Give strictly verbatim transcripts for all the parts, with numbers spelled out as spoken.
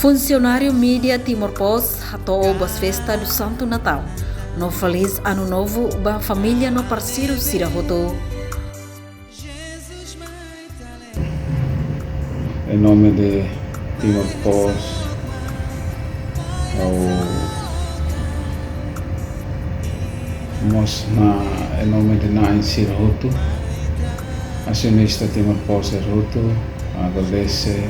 Funsionáriu mídia Timor Post hato'o boas festas do Santo Natal no Feliz Ano Novo ba família no parseiru sira hotu. Em nome de Timor Post, ha'u mós, em nome de na'in sira hotu, asionista Timor Post sira hotu, agradese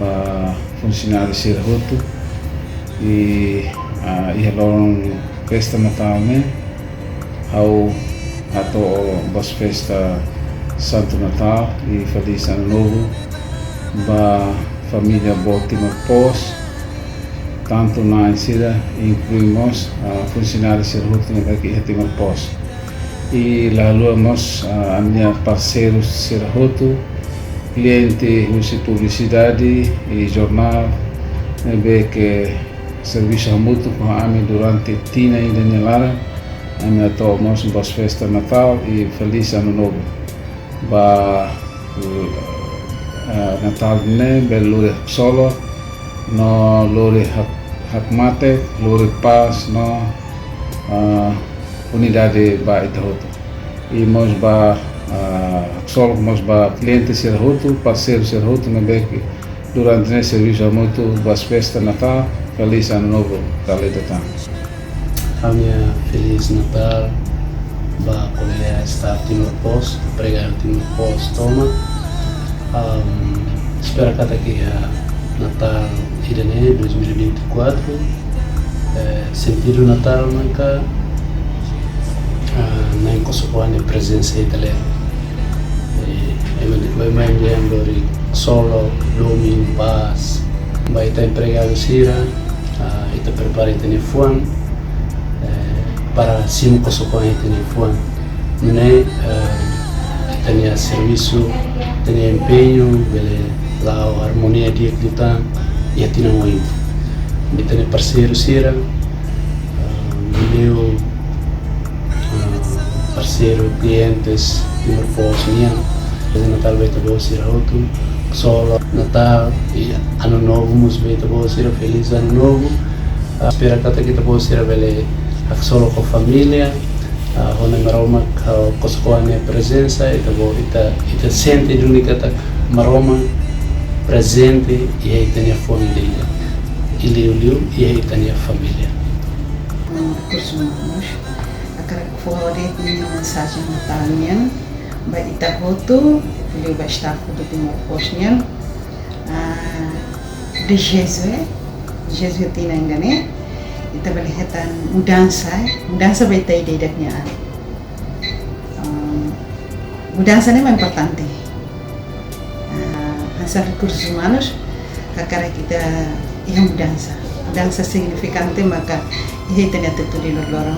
ba funsionáriu sira hotu. I, ah, iha loron festa Natal ne'e, ha'u hato'o boas festas Santo Natal i Feliz Ano Novo ba família boot Timor Post, tantu na'in sira, inklui mós, ah, funsionáriu sira hotu ne'ebé ke iha Timor Post. I la haluha mós, ah, ami-nia parseiru sira hotu, kliente husi publisidade i jornál, ne'ebé ke servisu hamutuk ho ami durante tinan ida nia laran, ami hato'o mós boas festas Natal i Feliz Ano Novo. Ba, eh, Natal ne'e bele lori haksolok, no lori hak-, hakmatek, lori pás, no, ah, unidade ba ita hotu. I mós ba, ah, haksolok mós ba kliente sira hotu, parseiru sira hotu, ne'ebé ke durante ne'e servisu hamutuk, boas festas Natal, Feliz Ano Novo, kala ida tan. Ami-nia Feliz Natal ba kolega staff Timor Post, empregadu Timor Post tomak. Am, espera katak iha Natal ida-ne'e, dois mil e vinte e quatro, eh, sentidu Natal maka, ah, Na'in Kosok Oan nia prezensa iha ita leet. Eh, ema ne'ebé mai lori haksolok, domin, pás, ba ita empregadu sira, ah, ita prepara ita-nia fuan, eh, para simu kosok oan iha ita-nia fuan. Nune'e, eh, ita-nia servisu, ita-nia empeñu, bele la'o armonia di'ak liután iha tinan oin. Ita-nia parseiru sira, eh, bele, eh, parseiru, klientes, Timor Post nian, Feliz Natal ba ita-boot sira hotu, haksolok Natal i Ano Novo mós ba ita-boot sira, Feliz Ano Novo. Ah, espera katak ita-boot sira bele haksolok ho família, ah, ho Nai Maromak, ah, Kosok Oan nia prezensa, ita-boot, ita, ita sente duni katak Maromak prezente iha ita-nia fuan ida-idak, i liuliu iha ita-nia família. Hmm, kursu manus, hakarak fó de'it mensajen Natal nian ba ita hotu, liuliu ba staff hotu Timor Post nian. Ah, dezeju, eh, dezeju tinan ida-ne'e, ita bele hetan mudansa, eh, mudansa ba ita ida-idak nia an. Ah, mudansa ne'e mak importante. Ah, hanesan rekursus umanus, hakarak ita iha mudansa. Mudansa signifikante maka iha ita-nia atitude loroloron.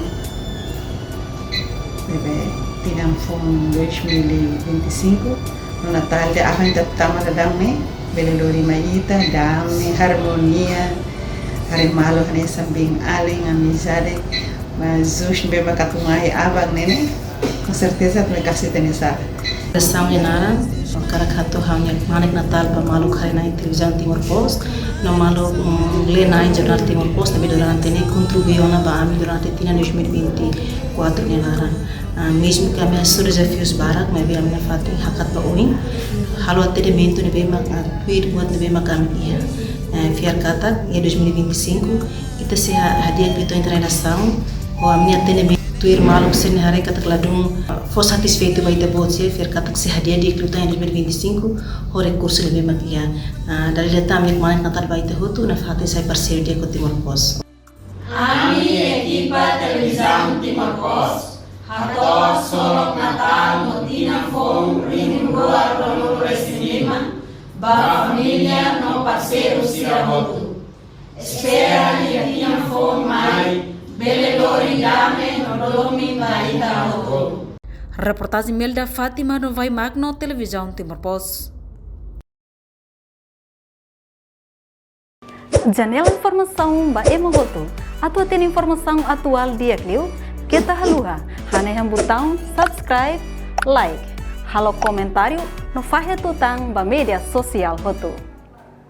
Ne'ebé tinan foun dois mil e vinte e cinco, no Natal ida-ne'e ita tama daudaun ne'e, bele lori mai ita, dame, armonia, haree malu hanesan biin-alin, amizade, mas justu ne'ebé mak atu mai aban ne'e, ne'e, com certeza atu mai kasi ita-nia sala. Nasaun nia naran, hakarak hato'o ha'u-nia kmanek Natal ba maluk haree Na'in Televizaun Timor Post, no maluk, mm, lee Na'in Jornál Timor Post, ne'ebé durante ne'e kontribui ona ba ami durante tinan dois mil e vinte e quatro nia laran. Ah, mezmu ke ami hasoru dezafius barak, maibé ami nafatin hakat ba oin, halo atendimentu ne'ebé mak, ah, tuir buat ne'ebé mak ami iha. Eh, fiar katak iha dois mil e vinte e cinco, ita sei ha-, hadi'a vitória internasionál, ho ami-nia atendimentu tuir maluk sira-ne'e haree katak ladún, ah, fó satisfeitu ba ita-boot sira, fiar katak sei hadi'a di'ak liután iha dois mil e vinte e cinco, ho rekursu ne'ebé mak iha. Ah, dala ida tan ami-nia kmanek Natal ba ita hotu, nafatin sai parseiru di'ak ho Timor Post. Ami, ekipa Televizaun Timor Post, hato'o haksolok Natal no tinan foun rihun rua ruanulu resin lima ba família no parseiru sira hotu. Espera iha tinan foun mai, bele lori dame no domin ba ita hotu. Reportajen Melda Fátima no Vai Magno, Televizaun Timor Post. Janela informasaun ba ema hotu. Atu hatene informasaun atuál di'ak liu, keta haluha hanehan butaun subscribe, like, halo komentáriu, no fahe tutan ba média sosiál hotu.